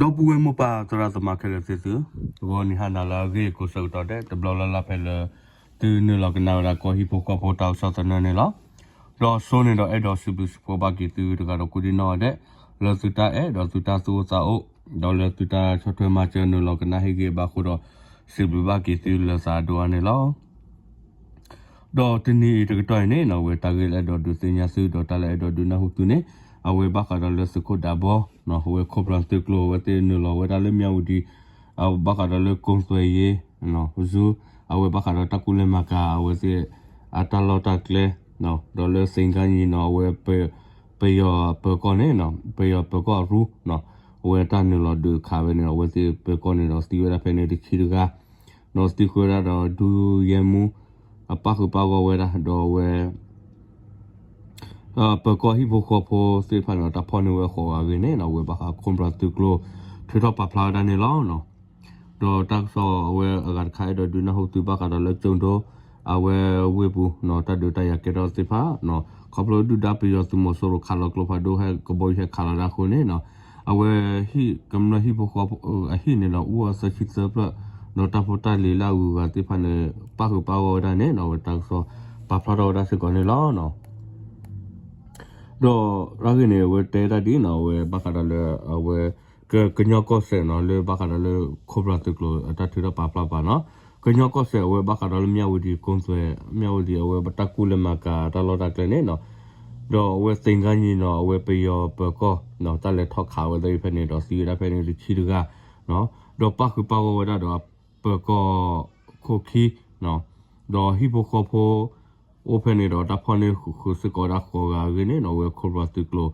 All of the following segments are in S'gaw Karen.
ဒီပုၢ်ဝဲၢ်မိၢ်ပၢ်သရၣ်သမါခဲလၢာ်သ့ၣ်သု, ဂီၤနံၤဟါနၤလၢအဂ့ၤကိးဆၢကတီၢ်ဒဲး တဘျီလၢ်လၢ်ဖဲလၢ သုနုာ်လီၤကနၣ်ဝဲဒၣ်ကီၢ်ဟံၣ်ဖိဃီဖိတၢ်ကစီၣ်သနၢၣ်န့ၣ်လီၤ. ဒီးစိန့ၣ်ဒီးအဲၣ်ဒိးစံးဘျုးစံးဖှိၣ်ဘၣ်က့ၤသုတဂၤဒီးကိးဒံနီၢ်ဂၤဒဲး, လၢသုတၢ်အဲၣ်ဒီးသုတၢ်သူၣ်အိၣ်သးအိၣ်, ဒီးလၢသုတၢ်ဆီၣ်ထွဲမၤစၢၤနုာ်လီၤကနၣ်ဟ့ၣ်ဂံၢ်ဘါအဃိဒီး စံးဘျုးဘၣ်က့ၤသုလၢသးအဒိၣ်အါန့ၣ်လီၤ. ဒီးတနံၤအံၤတကတီၢ်အံၤန့ၣ်နီၤ အဝဲတၢ်ဂ့ၢ်လၢအဲၣ်ဒိးဒုးသ့ၣ်ညါသု ဒီးတၢ်လၢအဲၣ်ဒိးဒုးနၢ်ဟူသုန့ၣ် အဝဲဘၣ်ဃးဒီးလၢသုးခိၣ်ဒးဘီ, အဝဲခိၣ်ဖျီသုးကျိၤ အဝဲသ့ၣ်နုာ်လီၤဝဲဒၣ်လၢမၠၣ်ဝတံၤ, ဘၣ်ဃးဒီးလၢ ကိၣ်သွဲၣ်ယ့ ဇူ, အဝဲဘၣ်ဃးဒီးတၢ်ကူၣ်လဲၤမၤကၤ အဝဲသ့ၣ် အတၢ်လီၢ်တၢ်ကျဲ, ဒီးလၢသ့ၣ်ကါညီနီၤ အဝဲ ပယီၤပၢၤကီၢ်န့ၣ်, ပယီၤပၢၤကီၢ်အရူ, အဝဲတၢ်နုာ်လီၤဒုးခးဝဲန့ၣ် အဝဲသ့ၣ်ပၢၤကီၢ်န့ၣ်ဒီးသံဝဲဒၣ်ဖဲန့ၣ်တဆံတဂၤ, ဒီးသံကွံာ်ဝဲဒၣ်ဒီးဒုးယဲၢ်မူ အပၣ်ဃုာ်ပၣ်ဂီၢ်ဝဲဒၣ် ဒီးအဝဲ ပၢၤကီၢ်ဟံၣ်ဖိဃီဖိသ့ၣ်တဖၣ်န့ၣ်ဒီး တၢ်ဖီၣ်န့ၢ်ဝဲဃိးဂၤအဂ့ၢ်န့ၣ် အဝဲဘၣ်ဃးခိၣ်ဖျီသုးကျိၤ ထုးထီၣ်ပာ်ဖျါဝဲဒၣ်န့ၣ်လီၤ. ဒီးတၢ်ကစီၣ်အဝဲအဂၤတခါအဲၣ်ဒိးဒုးနၢ်ဟူသုဘၣ်ဃးဒီးလၢကၠိၣ်ဒိ အဝဲဝ့ၢ်ပူၤ တၢ်ဒုးတၢ်ယၤကဲထီၣ်သ့ၣ်တဖၣ် ခီဖျိဒုၣ်ဒါပယီၤသုးမီၤစိရိၤခးလီၤကျိဖးဒိၣ် ဟဲကဘီယူၤဟဲခးလီၤဒၣ်အဃိန့ၣ် အဝဲဟံၣ်ကမျၢၢ်ဟံၣ်ဖိဃီဖိအဟံၣ်န့ၣ်ဒီး အိၣ်ဝဲသၢဆံသၢဖျၢၣ်, ဒီးတၢ်ဖိတၢ်လံၤလၢအဂုၤအဂၤသ့ၣ်တဖၣ်န့ၣ် ပၣ်ဃုာ်ပၣ်ဂီၢ်ဝဲဒၣ်န့ၣ် အဝဲတၢ်ကစီၣ်ပာ်ဖျါထီၣ်ဝဲဒၣ်စ့ၢ်ကီးန့ၣ်လီၤ. ဒီးတၢ်ဂ့ၢ်န့ၣ် အဝဲတဲဒၣ်ဒ်နီၤ အဝဲဘၣ်ဃးဒီးလၢ အဝဲ ကညီကီၢ်စဲၣ်နီၤ လၢဘၣ်ဃးဒီးလၢခိၣ်ဖျီသုးကျိၤအတၢ်ထုးထီၣ်ပာ်ဖျါပာ်နီၤ, ကညီကီၢ်စဲၣ်အဝဲဘၣ်ဃးဒီးလၢမၠၣ်ဝတံၤ ကိၣ်သွဲၣ် မၠၣ်ဝတံၤ အဝဲတၢ်ကူၣ်လဲၤမၤကၤတၢ်လီၢ်တၢ်ကျဲန့ၣ်နီၤ, ဒီးအဝဲသ့ၣ်ကါညီနီၤ အဝဲပယီၤပၢၤကီၢ် တၢ်လဲၤထီၣ်ခးဝဲသ့ၣ်ဖဲန့ၣ်ဒီးသံဝဲဒၣ်ဖဲန့ၣ်တဆံတဂၤ, ဒီးပၣ်ဃုာ်ပၣ်ဂီၢ်ဝဲဒၣ်ဒီးပၢၤကီၢ်ခိၣ်ခံ, ဒီးဟံၣ်ဖိဃီဖိ အိၣ်ဖဲန့ၣ်ဒီးတၢ်ဖီၣ်န့ၢ်ဃုာ်စ့ၢ်ကီးဝဲဒၣ်ဃိးဂၤအဂ့ၢ်န့ၣ်နီၤ အဝဲခိၣ်ဖျီသုးကျိၤ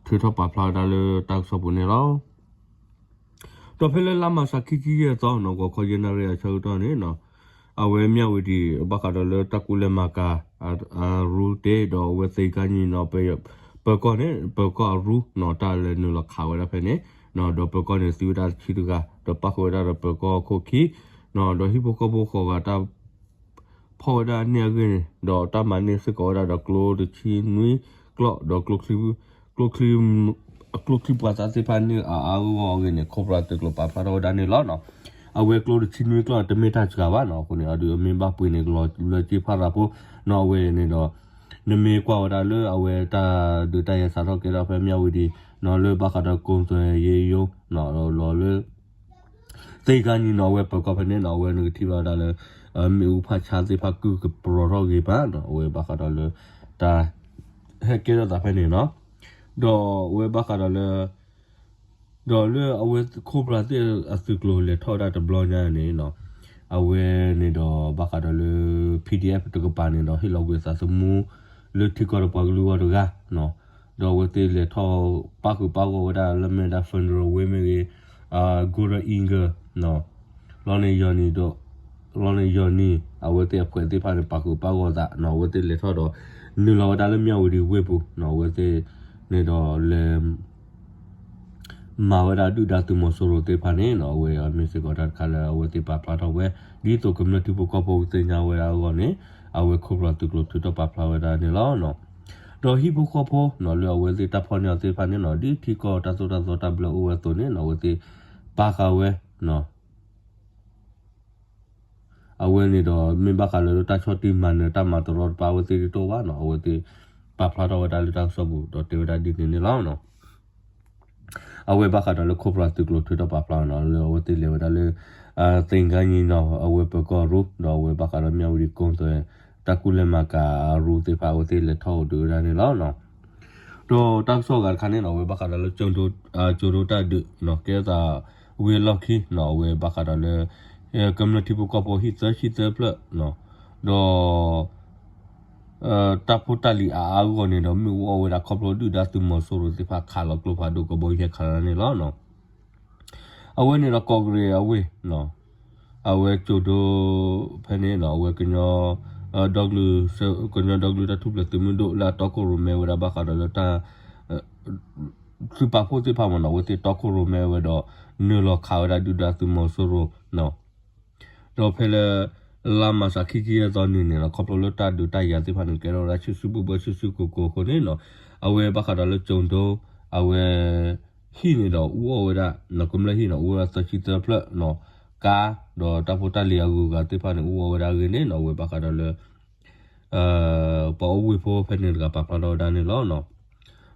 ထုးထီၣ်ပာ်ဖျါဝဲဒၣ်လၢတၢ်ကစီၣ်ပူၤန့ၣ်လီၤ. ဒီးဖဲလၢလါမၢ်ၡးခံဆံယဲၢ်သီနီၤ ဂီၤခီယဲၢ်နၣ်ရံၣ်အဆၢကတီၢ်န့ၣ်နီၤ, အဝဲမၠၣ်ဝတံၤ ဘၣ်ဃးဒီးလၢတၢ်ကူၣ်လဲၤမၤကၤ အရူတ့ၢ် ဒီးအဝဲသ့ၣ်ကါညီနီၤ ပၢၤကီၢ်န့ၣ် ပၢၤကီၢ်အရူနီၤ တၢ်လဲၤနုာ်လီၤခးဝဲဒၣ်ဖဲန့ၣ်, ဒီးပၢၤကီၢ်န့ၣ်သံဝဲဒၣ်တဆံတဂၤ ဒီးပၣ်ဃုာ်ဝဲဒၣ်ဒီးပၢၤကီၢ်ခိၣ်ခံ, ဒီးဟံၣ်ဖိဃီဖိဃိးဂၤတၢ် ဖီၣ်ဝဲဒၣ်န့ၢ်အဂ့ၢ်န့ၣ် ဒီးတၢ်မၤန့ၢ်စ့ၢ်ကီးဝဲဒၣ်ဒီးကျိတဆံနွံကျီၢ် ဒီး ကျိချံပှၤသးသ့ၣ်တဖၣ်န့ၢ်အါအါဂီၢ်ဂီၢ်အဂ့ၢ်န့ၣ် ခိၣ်ဖျီသုးကျိၤပာ်ဖျါထီၣ်ဝဲဒၣ်န့ၣ်လီၤ. အဝဲကျိတဆံနွံကျီၢ်န့ၣ် တမ့ၢ်တၢ်စှၤဘၣ်နီၤ, အဃိန့ၣ် အဒုးမ့ၢ်ဘၣ်ပှ့ၤန့ၣ် လီၤလၢက့ၤဖးရၤဖိနီၤ အဝဲန့ၣ်ဒီး နမ့ၢ်ကွၢ်ဝဲဒၣ်လၢအဝဲတၢ်ဒုးတၢ်ယၤစးထီၣ်ကဲထီၣ်ဖဲမၠၣ်ဝတံၤနီၤ လၢဘၣ်ဃးဒီးကိၣ်သွဲၣ်ယ့ယိနီၤ လီၤလၢ သ့ၣ်ကါညီနီၤ အဝဲပၢၤကီၢ်ဖဲန့ၣ်နီၤ အဝဲနကထံၣ်ဘၣ်ဝဲဒၣ်လၢ မ့ၣ်အူဖးဆါသ့ၣ်တဖၣ်ကုၢ်ကပြီၤထီၣ်ဂ့ၤဘၣ်နီၤ အဝဲဘၣ်ဃးဒီးလၢ တၢ် ဟဲကဲထီၣ်သးဖဲန့ၣ်နီၤ, ဒီးအဝဲဘၣ်ဃးဒီးလၢ ဒီးလၢအဝဲခိၣ်ဖျီသ့ၣ်အသုးကျိၤလဲၤထီၣ်ဝဲဒၣ်တဘျီညါန့ၣ်နီၤ, အဝဲန့ၣ်ဒီးဘၣ်ဃးဒီးလၢ PDF တကပၤန့ၣ်ဒီး ဟ့ၣ်လီၤကွံာ်သးသမူ လၢထံကီၢ်တပှၤကလုာ်အဂီၢ်တဂၤနီၤ, ဒီးအဝဲသ့ၣ်လဲၤထီၣ်ပၣ်ဃုာ်ပၣ်ဂီၢ်ဝဲဒၣ်လၢမ့ၢ်ဝဲဒၣ် Federal Way မ့ၢ်ဂ့ၤ Golden Eagle နီၤ, လီၤန့ၣ်ယီၤနံၤဒီး လီၤန့ၣ်ယီၤနံၤ အဝဲသ့ၣ်အဖှဲးသ့ၣ်တဖၣ်န့ၣ် ပာ်ဃုာ်ပာ်ဂီၢ်သးနီၤ အဝဲသ့ၣ်လဲၤထီၣ်ဒီး နုာ်လီၤဝဲဒၣ်လၢမၠၣ်ဝတံၤဝ့ၢ်ပူၤနီၤ အဝဲသ့ၣ်န့ၣ်ဒီးလဲၤ မၤဝဲဒၣ်ဒုၣ်ဒါသုးမီၤစိရိၤသ့ၣ်တဖၣ်န့ၣ်နီၤ အဝဲမ့ၢ်စ့ၢ်ကီးတၢ်တခါလၢအဝဲသ့ၣ်ပာ်ဖျါထီၣ်ဝဲ ဒ်သိးကမျၢၢ်ထံဖိကီၢ်ဖိကသ့ၣ်ညါဝဲဒၣ်အဂီၢ်န့ၣ် အဝဲခိၣ်ဖျီသုးကျိၤထုးထီၣ်ပာ်ဖျါဝဲဒၣ်န့ၣ်လီၤ. ဒီးဟံၣ်ဖိဃီဖိနီၤ လၢအဝဲသ့ၣ်တၢ်ဖီၣ်န့ၢ်အီၤသ့ၣ်တဖၣ်န့ၣ်နီၤ ဒ်ထံကီၢ်တၢ်သိၣ်တၢ်သီတၢ်ဘျၢအိၣ်ဝဲအသိးန့ၣ်နီၤ အဝဲသ့ၣ်ပာ်ဃာ်ဝဲနီၤ အဝဲန့ၣ်ဒီး မ့ၢ်ဘၣ်ဃးလၢတၢ်ဆီၣ်တံၢ်မၤနၢၤတၢ်မၤတရီတပါ အဝဲသ့ၣ်တတိၢ်ဘၣ်နီၤ အဝဲသ့ၣ်ပာ်ဖျါထီၣ်ဝဲဒၣ်လၢတၢ်ကစီၣ်ပူၤ ဒီးတဲဝဲဒၣ်ဒ်န့ၣ်န့ၣ်လီၤ. အဝဲဘၣ်ဃးဒီးလၢခိၣ်ဖျီသုးကျိၤထုးထီၣ်ပာ်ဖျါနီၤ လၢအဝဲသ့ၣ်လဲၤဝဲဒၣ်လၢ သ့ၣ်ကါညီနီၤ အဝဲပၢၤကီၢ်ရူ ဒီးအဝဲဘၣ်ဃးဒီးမၠၣ်ဝတံၤကိၣ်သွဲၣ် တၢ်ကူၣ်လဲၤမၤကၤအရူသ့ၣ်တဖၣ် အဝဲသ့ၣ်လဲၤထီၣ်အိၣ်ဒုးဝဲဒၣ်န့ၣ်လီၤ. ဒီးတၢ်ကစီၣ်အဂၤတခါန့ၣ်နီၤ အဝဲဘၣ်ဃးဒီးလၢ ကၠိၤဒိတၢ်ဒုးနီၤ ကဲထီၣ်သးဝံၤအလီၢ်ခံနီၤ အဝဲဘၣ်ဃးဒီးလၢ ကမျၢၢ်ထံဖိကီၢ်ဖိဟံၣ်သၢဆံသၢဖျၢၣ်နီၤ ဒီး တၢ်ဖိတၢ်လံၤအါအါဂီၢ်ဂီၢ်န့ၣ်ဒီး မ့ၣ်အူအီၣ်ဝဲဒၣ်ခီဖျိဒုၣ်ဒါသုးမီၤစိရိၤသ့ၣ်တဖၣ်ခးလီၤကျိဖးဒိၣ်ကဘီယူၤဟဲခးလီၤန့ၣ်လီၤ. အဝဲန့ၣ်ဒီးကီၢ်ကရ့ၣ်အဝ့ၢ်နီၤ အဝဲကၠိၤဒိ ဖဲန့ၣ်နီၤ အဝဲကညီ ဒီကလုာ် ကညီဒီကလုာ်တၢ်ထူၣ်ဖျဲးသုးမုၢ်ဒိၣ်လၢအတီခိၣ်ရိၣ်မဲဝဲဒၣ်ဘၣ်ဃးဒီးလၢတၢ် သုးပာ်ဖှိၣ်သ့ၣ်တဖၣ်မ့ၢ်နီၤ အဝဲသ့ၣ်တီခိၣ်ရိၣ်မဲဝဲဒီး နုာ်လီၤခးဝဲဒၣ်ဒုၣ်ဒါသုးမီၤစိရိၤနီၤ ဒီးဖဲလၢ လါမၢ်ၡးခံဆံယဲၢ်သီနံၤန့ၣ်နီၤ ခီဖျိလၢတၢ်ဒုးတၢ်ယၤသ့ၣ်တဖၣ်န့ၣ် ကဲထီၣ်ဝဲဒၣ်ဆူၣ်ဆူၣ်ဘိဘိဆူၣ်ဆူၣ်ကိၢ်ကိၢ်အဃိန့ၣ်နီၤ အဝဲဘၣ်ဃးဒီးလၢကၠိၤဒိ အဝဲ ဟံၣ်န့ၣ်ဒီးအူအီၣ်ဝဲဒၣ် ကမျၢၢ်ဟံၣ်န့ၣ် အူဝဲဒၣ်သၢဆံသၢဖျၢၣ်နီၤ, ကါ ဒီးတၢ်ဖိတၢ်လံၤအဂုၤအဂၤသ့ၣ်တဖၣ်န့ၣ် အူအီၣ်ဝဲဒၣ်အဂ့ၢ်န့ၣ်နီၤ, အဝဲဘၣ်ဃးဒီးလၢ ပှၤအိၣ်ဝ့ၢ်ဖိဖဲန့ၣ်တဂၤပာ်ဖျါထီၣ်ဝဲဒၣ်န့ၣ်လီၤ.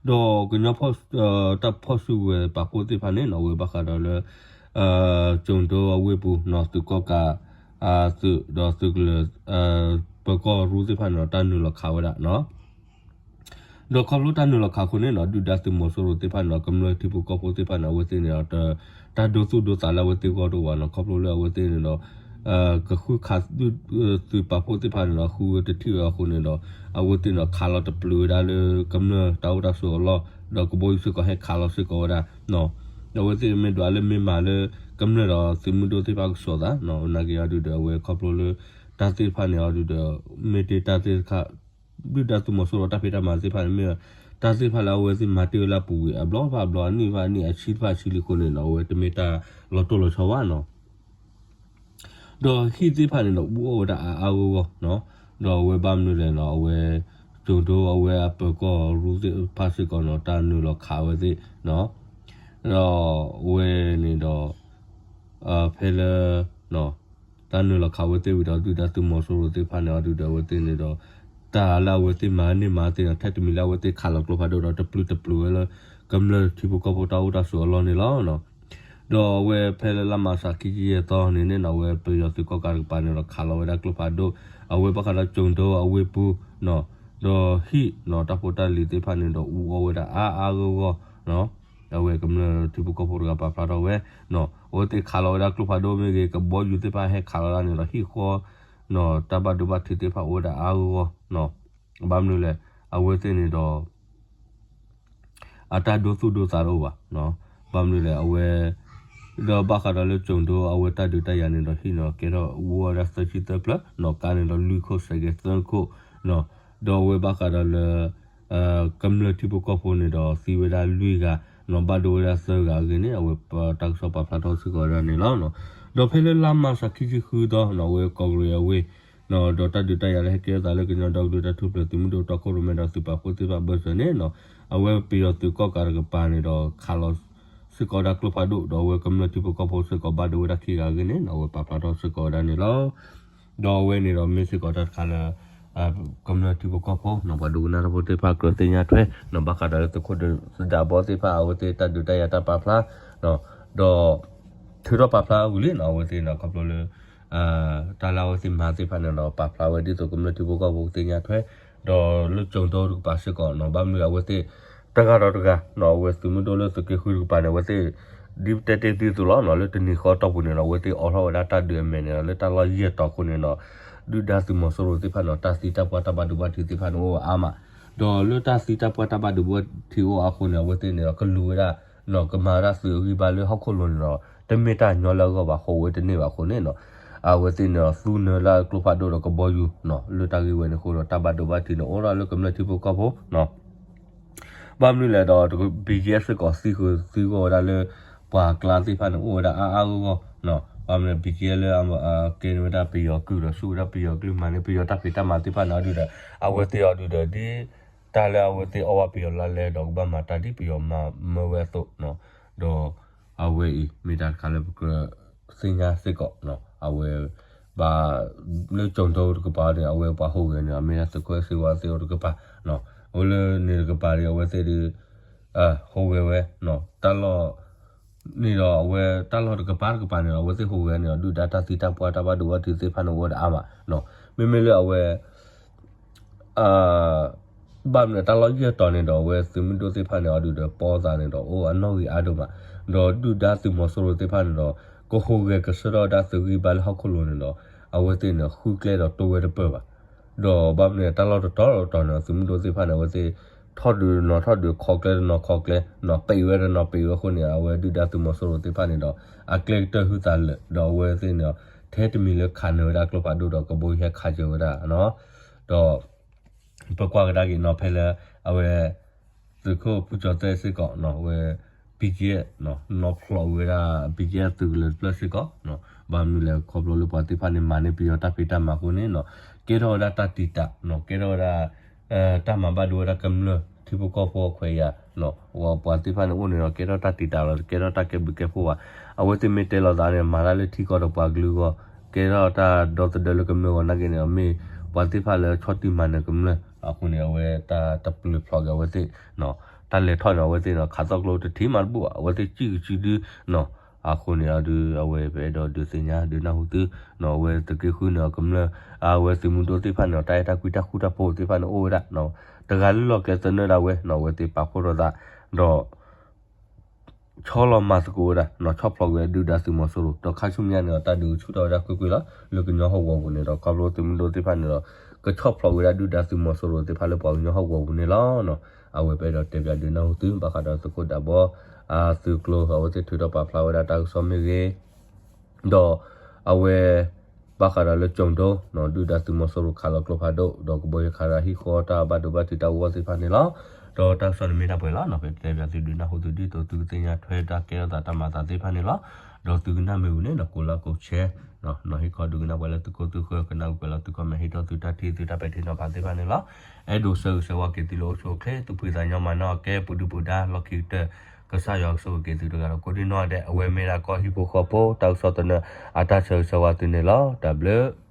ဒီးကညီ တၢ်ဖီၣ်စုကဝဲၤပာ်ဖှိၣ်သ့ၣ်တဖၣ်န့ၣ်နီၤ, အဝဲဘၣ်ဃးဒီးလၢ ကၠိၤဒိအဝ့ၢ်ပူၤနီၤ, သုးကီၣ်ကး သုးဒီးသုးကလၢၤ ပၢၤကီၢ်ရူသ့ၣ်တဖၣ်န့ၣ်ဒီး တၢ်နုာ်လီၤခးဝဲဒၣ်နီၤ. ဒီးခီဖျိတၢ်နုာ်လီၤခးအဃိန့ၣ်နီၤ, ဒုၣ်ဒါသုးမီၤစိရိၤသ့ၣ်တဖၣ်န့ၣ်ဒီး ကမျၢၢ်ထံဖိကီၢ်ဖိသ့ၣ်တဖၣ်န့ၣ် အဝဲသ့ၣ်န့ၣ်ဒီး တၢ်ဒိသူၣ်ဒိသးလၢအဝဲသ့ၣ်ဂီၢ်တအိၣ်ဘၣ်နီၤ, ခီဖျိလၢအဝဲသ့ၣ်န့ၣ်ဒီး ကဃုခး သုးပာ်ဖှိၣ်သ့ၣ်တဖၣ်န့ၣ်ဒီး ဃုဝဲတထံၣ်ဝဲအဃိန့ၣ်ဒီး အဝဲသ့ၣ်န့ၣ်ဒီး ခးလီၤတပျုာ်ဝဲဒၣ်လၢကမျၢၢ်တၢ်အိၣ်တၢ်ဆိးအလီၢ်, ဒီးကဘီယူၤစ့ၢ်ကီးဟဲခးလီၤစ့ၢ်ကီးဝဲဒၣ် အဝဲသ့ၣ်မ့ၢ်ဒွးလၢမ့ၢ်မၤလၢကမျၢၢ်ဒီးသုးမုၢ်ဒိၣ်သ့ၣ်တဖၣ်ကစီၤသး, နာ်က့အီၤဒုဒီး အဝဲခီဖျိလၢ တၢ်သ့ၣ်တဖၣ်န့ၣ်အီၤဒုဒီး မ့ၢ်တ့ၢ်တၢ်သ့ၣ်တဖၣ် ဒုၣ်ဒါသုးမီၤစိရိၤတၢ်ဖံးတၢ်မၤသ့ၣ်တဖၣ်န့ၣ်မ့ၢ် တၢ်သ့ၣ်တဖၣ်လၢအဝဲသ့ၣ်မၤတ့ၢ်ဝဲလၢအပူၤကွံာ် အဘျီဘၣ်အဘျီ အနံၣ်ဘၣ်အနံၣ် အဆံဘၣ်အဆံလံအဃိန့ၣ်နီၤ, အဝဲတမ့ၢ်တၢ်လီၤတိၢ်လီၤဆီဘၣ်နီၤ. ဒီးဟံၣ်သ့ၣ်တဖၣ်န့ၣ်ဒီး အူအီၣ်ဝဲဒၣ်အါအါဂီၢ်ဂီၢ်နီၤ, ဒီးအဝဲဘၣ်မနုၤလဲၣ်နီၤ, အဝဲ ကၠိၤဒိအဝဲအပၢၤကီၢ်ရူသ့ၣ်တဖၣ်စ့ၢ်ကီးနီၤ, တၢ်နုာ်လီၤခးဝဲသ့ၣ်နီၤ, ဒီးအဝဲန့ၣ်ဒီး ဖဲလၢ တၢ်နုာ်လီၤခးဝဲသ့ၣ်ဝံၤဒီး ဒုၣ်ဒါသုးမီၤစိရိၤသ့ၣ်တဖၣ်န့ၣ်အီၤဒုဒီး အဝဲသ့ၣ်န့ၣ်ဒီး တၢ်လၢအဝဲသ့ၣ်မၤန့ၢ်မၤသ့ၣ်နီၤ, ထဲတမံၤလၢအဝဲသ့ၣ်ခးလီၤကျိဖးဒိၣ်ဒီး တပျုာ်တပျုာ်ဝဲလၢ ကမျၢၢ်ထံဖိကီၢ်ဖိတၢ်အိၣ်တၢ်ဆိးအလီၢ်န့ၣ်လီၤ. ဒီးအဝဲဖဲလၢလါမးရှးခံဆံယဲၢ်သီန့ၣ်န့ၣ်နီၤ, အဝဲပယီၤသုးကီၣ်ကးတကပၤန့ၣ်ဒီး ခးလီၤဝဲဒၣ်ကျိဖးဒိၣ်, အဝဲဘၣ်ဃးဒီးကၠိၤဒိအဝ့ၢ်ပူၤနီၤ, ဒီးဟံၣ်နီၤ တၢ်ဖိတၢ်လံၤသ့ၣ်တဖၣ်န့ၣ်ဒီး အူအီၣ်ဝဲဒၣ်အါအါဂီၢ်ဂီၢ်နီၤ, အဝဲကမျၢၢ်ထံဖိကီၢ်ဖိတဂၤပာ်ဖျါထီၣ်ဝဲနီၤ, အဝဲသ့ၣ်ခးလီၤဝဲဒၣ်ကျိဖးဒိၣ်မ့ၢ်ဂ့ၤ ကဘီယူၤသ့ၣ်တဖၣ်ဟဲခးလီၤဒၣ်န့ၣ်ဒီး ဟံၣ်ဃီနီၤ တၢ်ဘၣ်ဒိဘၣ်ထံးသ့ၣ်တဖၣ်အိၣ်ဝဲဒၣ်အါအါဂီၢ်ဂီၢ်နီၤ, ဘၣ်မနုၤလဲၣ် အဝဲသ့ၣ်န့ၣ်ဒီး အတၢ်ဒိသူၣ်ဒိသးတအိၣ်ဘၣ်နီၤ, ဘၣ်မနုၤလဲၣ် အဝဲ ဒီးဘၣ်ဃးဒီးလၢကၠိၤဒိအဝဲတၢ်ဒုးတၢ်ယၤန့ၣ်ဒီး ဟံၣ်န့ၣ်ဒီး ကဲထီၣ်အူအီၣ်ဝဲဒၣ်သၢဆံသၢဖျၢၣ်နီၤ, ကါန့ၣ်ဒီးလွံၢ်ခိၣ် စဲးကဲးသၢခိၣ်နီၤ, ဒီးအဝဲဘၣ်ဃးဒီးလၢ ကမျၢၢ်ထံဖိကီၢ်ဖိန့ၣ်ဒီး သံဝဲဒၣ်လွံၢ်ဂၤနီၤ, ဘၣ်ဒိဝဲဒၣ်သၢဂၤအဂ့ၢ်န့ၣ် အဝဲတၢ်ကစီၣ်ပာ်ဖျါထီၣ်စ့ၢ်ကီးဝဲဒၣ်န့ၣ်လီၤ. ဒီးဖဲလၢလါမးရှးခံဆံဃုသီနီၤ, အဝဲကီၢ်ကရံၣ်အဝ့ၢ် ဒီးတၢ်ဒုးတၢ်ယၤလၢဟဲကဲထီၣ်သးလၢကညီဒီကလုာ်တၢ်ထူၣ်ဖျဲးသုးမုၢ်ဒိၣ်တီခိၣ်ရိၣ်မဲဒီးသုးပာ်ဖှိၣ်သ့ၣ်တဖၣ်အဘၢၣ်စၢၤန့ၣ်နီၤ, အဝဲပယီၤသုးကီၣ်ကးတကပၤန့ၣ်ဒီး ခးလီၤစ့ၢ်ကီးဝဲဒၣ်ကျိဖးဒိၣ် ဒီးအဝဲကမျၢၢ်ထံဖိကီၢ်ဖိစ့ၢ်ကီးဘၣ်ဒိဝဲဒၣ်ခံဂၤအဂ့ၢ်န့ၣ်နီၤ, အဝဲပာ်ဖျါထီၣ်စ့ၢ်ကီးဝဲဒၣ်န့ၣ်လီၤ. ဒီးအဝဲန့ၣ်ဒီးမ့ၢ်စ့ၢ်ကီးတၢ်တခါလၢ ကမျၢၢ်ထံဖိကီၢ်ဖိနီၤ ပှၤဒိကနၣ်တၢ်ဖိသ့ၣ်တဖၣ်ကြၢးသ့ၣ်ညါထွဲနီၤ, ဘၣ်ဃးဒီးလၢသုးခိၣ်ဒုးသဒးဘီသ့ၣ်တဖၣ် အဝဲသ့ၣ်တၢ်ဒုးတၢ်ယၤတၢ်ပာ်ဖျါ ဒီး ထုးထီၣ်ပာ်ဖျါဝံၤလံနီၤ, အဝဲသ့ၣ်နီၤ ခီဖျိလၢ တၢ်လၢအဝဲသ့ၣ်မၤသ့ၣ်တဖၣ်န့ၣ်ဒီး ပာ်ဖျါဝဲဒ်သိးကမျၢၢ်ထံဖိကီၢ်ဖိကသ့ၣ်ညါထွဲ ဒီးလၢကၠိၤဒိတကပၤစ့ၢ်ကီးနီၤ, ဘၣ်မနုၤအဝဲသ့ၣ် တဂၤဒီးတဂၤနီၤ, အဝဲသုးမုၢ်ဒိၣ်လၢသုးက့ဃုတကပၤန့ၣ် အဝဲသ့ၣ် ဒ်ပတဲတ့ၢ်သုသိးလီၤနီၤ, လၢတနံၤဃီတီၢ်ပူၤန့ၣ်နီၤ, အဝဲသ့ၣ်အိးထီၣ်ဝဲဒၣ်တၢ်ဒုးအမဲာ်န့ၣ်ဒီး လၢတၢ်လီၢ်ယဲၢ်တီၤအဃိန့ၣ်နီၤ, ဒုၣ်ဒါသုးမီၤစိရိၤသ့ၣ်တဖၣ်နီၤ တၢ်သံတၢ်ပှၢ်တၢ်ဘၣ်ဒိဘၣ်ထံးသ့ၣ်တဖၣ်န့ၣ်အိၣ်ဝဲအါမး, ဒီးလၢတၢ်သံတၢ်ပှၢ်တၢ်ဘၣ်ဒိဘၣ်ထံးအိၣ်အါအဃိန့ၣ် အဝဲသ့ၣ်န့ၣ်ဒီး ကလူၤဝဲဒၣ်နီၤ, ကမၤဝဲဒၣ်သုးအဂံၢ်ဘါလၢဟီၣ်ခိၣ်လိၤန့ၣ်ဒီး တမ့ၢ်တၢ်ညီလၢအဂီၢ်ဘၣ် ဃိးဝဲတန့ၢ်ဘၣ်အဃိန့ၣ်နီၤ, အဝဲသ့ၣ်န့ၣ်ဒီး သူနၢလၢကျိဖးဒိၣ်ဒီးကဘီယူၤနီၤ, လၢတၢ်ဂ့ၢ်ဝဲန့ၣ်အဃိဒီး တၢ်ဘၣ်ဒိဘၣ်ထံးန့ၣ် အိၣ်ထီၣ်လၢကမျၢၢ်ထံဖိကီၢ်ဖိနီၤ, ဘၣ်မနုၤလဲၣ်ဒီး BGF စ့ၢ်ကီးသံဃုာ်သံဂီၢ်ဝဲဒၣ်လၢ ပှၤကျါသ့ၣ်တဖၣ်န့ၣ် အိၣ်ဝဲဒၣ်အါအါဂီၢ်ဂီၢ်နီၤ, ဘၣ်မနုၤ BGF လၢ ကဲန့ၢ်ဝဲဒၣ်ပယီၤကုၢ်ဒီး ဆူၣ်ဝဲဒၣ်ပယီၤကလုၢ် မၤန့ၢ်ပယီၤတၢ်ဖံးတၢ်မၤသ့ၣ်တဖၣ်န့ၣ်အီၤဒုဒီး အဝဲသ့ၣ်အီၤဒုဒီး ဒ်တၢ်လၢအဝဲသ့ၣ်အီၣ်ဘၣ်ပယီၤလါလဲဒီး ကဘၣ်မၤတၢ်ဒ်ပယီၤမၤမၢဝဲအသိးနီၤ, ဒီး အဝဲအံၤ မ့ၢ်တၢ်တခါလၢပကြၢးသ့ၣ်ညါစ့ၢ်ကီးနီၤ, အဝဲ ဘၣ် လၢကၠိၤဒိတကပၤန့ၣ် အဝဲပှၤဟူးဂဲၤန့ၣ် မ့ၢ်ဒၣ်သုးခိၣ်စ့ဝါသ့ၣ်အိၣ်တကပၤနီၤ, အိၣ်လၢန့ၣ်တကပၤဒီး အဝဲသ့ၣ်ဒီး ဟူးဂဲၤဝဲနီၤ, တၢ်လီၢ် န့ၣ်ဒီး အဝဲတၢ်လီၢ်တကပၤတကပၤန့ၣ်ဒီး အဝဲသ့ၣ်ဟူးဂဲၤန့ၣ်ဒီး ဒုၣ်ဒါတၢ်သံတၢ်ပှၢ်တၢ်ဘၣ်ဒိဘၣ်ထံးသ့ၣ်တဖၣ်န့ၣ် အိၣ်ဝဲဒၣ်အါမးနီၤ, မ့မ့ၢ်လၢအဝဲ ဘၣ်မနုၤတၢ်လီၢ်ယဲၢ်တီၤန့ၣ်ဒီး အဝဲသုးမုၢ်ဒိၣ်သ့ၣ်တဖၣ်န့ၣ်အီၤဒုဒီး ပီသးန့ၣ်ဒီး အိၣ်အနီၣ်ဂံၢ်အါဒိၣ်မး, ဒီးဒုၣ်ဒါသုးမီၤစိရိၤသ့ၣ်တဖၣ်န့ၣ်ဒီး ကဟူးဂဲၤကဆှၢထီၣ်ဝဲဒၣ်သုးဂံၢ်ဘါလၢဟီၣ်ခိၣ်လိၤန့ၣ်ဒီး အဝဲသ့ၣ်န့ၣ် ဃုကျဲဒီးတိဝဲတပၢၢ်ဘၣ်, ဒီးဘၣ်မနုၤတၢ်လီၢ်တတီၤတတီၤန့ၣ် သုးမုၢ်ဒိၣ်သ့ၣ်တဖၣ်န့ၣ် အဝဲသ့ၣ် ထီၣ်ဒုးတနီၤထီၣ်ဒုး ခီကျဲတနီၤခီကျဲနီၤ, ပံးဝဲတနီၤပံးဝဲအဃိန့ၣ် အဝဲဒုၣ်ဒါသုးမီၤစိရိၤသ့ၣ်တဖၣ်န့ၣ်ဒီး အကျဲကတၢၢ်ဟုသးလၢာ် ဒီးအဝဲသ့ၣ်န့ၣ် ထဲတမံၤလၢခးနၢၤဝဲဒၣ်ကျိဖးဒိၣ်ဒီး ကဘီယူၤဟဲခးစၢၤဝဲဒၣ်နီၤ, ဒီး ပကွၢ်ကဒါက့ၤနီၤ ဖဲလၢ အဝဲ သုးခိၣ်ဖူကၠီၤသဲစ့ၢ်ကီးနီၤ အဝဲ BGF နီၤ နီၣ်ဖျိးဝဲဒၣ် BGF သုးကလၢၤတဖျၢၣ်စ့ၢ်ကီးနီၤ, ဘၣ်မနုၤလဲၣ် ခီဖျိလၢပှၤသ့ၣ်တဖၣ်န့ၣ် မၤန့ၢ်ပယီၤတၢ်ဖံးတၢ်မၤအဃိန့ၣ်နီၤ, ကဲထီၣ်ဝဲဒၣ်တၢ်တံာ်တာ်နီၤ ကဲထီၣ်ဝဲဒၣ် တၢ်မၤဘၣ်ဒိဝဲဒၣ်ကမျၢၢ် ထံဖိကီၢ်ဖိအခွဲးယာ် ပှၤသ့ၣ်တဖၣ်န့ၣ်အိၣ်န့ၣ်ဒီး ကဲထီၣ်တၢ်တံာ်တာ်လီၤ ကဲထီၣ်တၢ်ကဲဘျုးကဲဖှိၣ်ဘၣ်. အဝဲသ့ၣ်မ့ၢ်တဲလိာ်သးန့ၣ် မၤတၢ်လၢထံကီၢ်ဒီးပှၤကလုာ်အဂီၢ် ကဲထီၣ်တၢ်ဒီသဒၢလၢကမျၢၢ်အဂီၢ်နာ်က့န့ၣ်ဒီး မ့ၢ်ပှၤသ့ၣ်တဖၣ်လၢဆီၣ်တံၢ်မၤနၢၤကမျၢၢ်အဃိန့ၣ် အဝဲတၢ်တပျုာ်ဖျိးက့ၤအဝဲသ့ၣ် တၢ်လဲၤထီၣ်န့ၣ် အဝဲသ့ၣ်န့ၣ် ခးသီၣ်ကျိတထံၣ်မးတဘူၣ်ဘၣ် အဝဲသ့ၣ်စံၣ်ကစုဒု အဃိန့ၣ်ဒီး အဝဲပအဲၣ်ဒိးဒုးသ့ၣ်ညါဒုးနၢ်ဟူသု အဝဲသုးက့ဃုန့ၣ်ဒီးကမျၢၢ် အဝဲသုးမုၢ်ဒိၣ်သ့ၣ်တဖၣ်န့ၣ်ဒီး တၢ်အဲၣ်တၢ်ကွံတၢ်ဃူတၢ်ဖိးသ့ၣ်တဖၣ်န့ၣ်အိၣ်ဝဲဒၣ် တဂၤလၢလီၢ်ကျဲသနၢၣ်ဒၣ်ဝဲန့ၣ် အဝဲသ့ၣ်ပာ်ဖှိၣ်ထီၣ်သး ဒီး ဆီလီၤမၤသကိးဝဲဒၣ် ဆီၣ်ဖျိးကွံာ်ဒုၣ်ဒါသုးမီၤစိရိၤ ဒီးခါဆူညါန့ၣ်ဒီး တၢ်ဒုးဆူၣ်ထီၣ်ဝဲဒၣ်ကွ့ၢ်ကွ့ၢ်လီၤ လၢကညီဟီၣ်ကဝီၤပူၤန့ၣ်ဒီး ခီဖျိသုးမုၢ်ဒိၣ်သ့ၣ်တဖၣ်န့ၣ်ဒီး ကဆီၣ်ဖျိးကွံာ်ဝဲဒၣ်ဒုၣ်ဒါသုးမီၤစိရိၤသ့ၣ်တဖၣ်လၢပှၤကညီဟီၣ်ကဝီၤပူၤန့ၣ်လီၤ. အဝဲပအဲၣ်ဒိးတဲပၠးဒုးနၢ်ဟူသု ဘၣ်ဃးဒီးသုးခိၣ်ဒးဘီ အသုးကျိၤ အဝဲသ့ၣ်ထုးထီၣ်ပာ်ဖျါဝဲဒၣ်တၢ်ကစီၣ်မ့ၢ်ဂ့ၤ ဒီးအဝဲ ဘၣ်ဃးဒီးလၢကၠိၤဒိ ဒုၣ်ဒါသုးမီၤစိရိၤခးလီၤကျိဖးဒိၣ် ဒီးကဘီယူၤခးဒီးဟံၣ်ဃီတၢ်ဘၣ်ဒိဘၣ်ထံးတၢ်အိၣ်ဂၢၢ်သ့ၣ်တဖၣ်န့ၣ်လီၤ. ဒီးတၢ်ကစီၣ်န့ၣ်မ့ၢ်တၢ်ပှဲၤလီၤ ပတဲပၠးသုဒုးနၢ်ဟူသုဒ်သိးသုကသ့ၣ်ညါထွဲတၢ်ကဲထီၣ်သးတၢ်မၤသးသ့ၣ်တဖၣ်န့ၣ်လီၤ. ဒီးသုကနၣ်မ့ၢ်ဝံၤန့ၣ်ဒီး ကိးလၢကိးဆဲ နီၤဟ့ၣ်ခီဒုးကနၣ်ပှဲၤလၢသုကိၢ်သုဃၢၤ ကနၣ်ဝံၤပှဲၤလၢသု comment ဟ့ၣ်ထီၣ်သုတၢ်ထံၣ်သုတၢ်ပဲာ်ထံနီၤဖးသ့ၣ်တဖၣ်န့ၣ်လီၤ. အဲၣ်ဒိးဆၢဂ့ၤဆၢဝါက့ၤသုလၢအိၣ်ဆူၣ်အိၣ်ချ့ သူၣ်ဖှံသးညီမၤနၢၤအီၤကဲပူၤဒုပူၤဒါလီၢ်ခံကတၢၢ် ကစၢ်ယွၤကဆိၣ်ဂ့ၤက့ၤသုတဂၤဒီးကိးဒံနီၢ်ဒဲး အဝဲမ့ၢ်ဒၣ်ကီၢ်ဟံၣ်ဖိဃီဖိ တၢ်ကစီၣ်သနၢၣ် အတၢ်ဆၢဂ့ၤဆၢဝါသုန့ၣ်လီၤ. တၢ်ဘျုး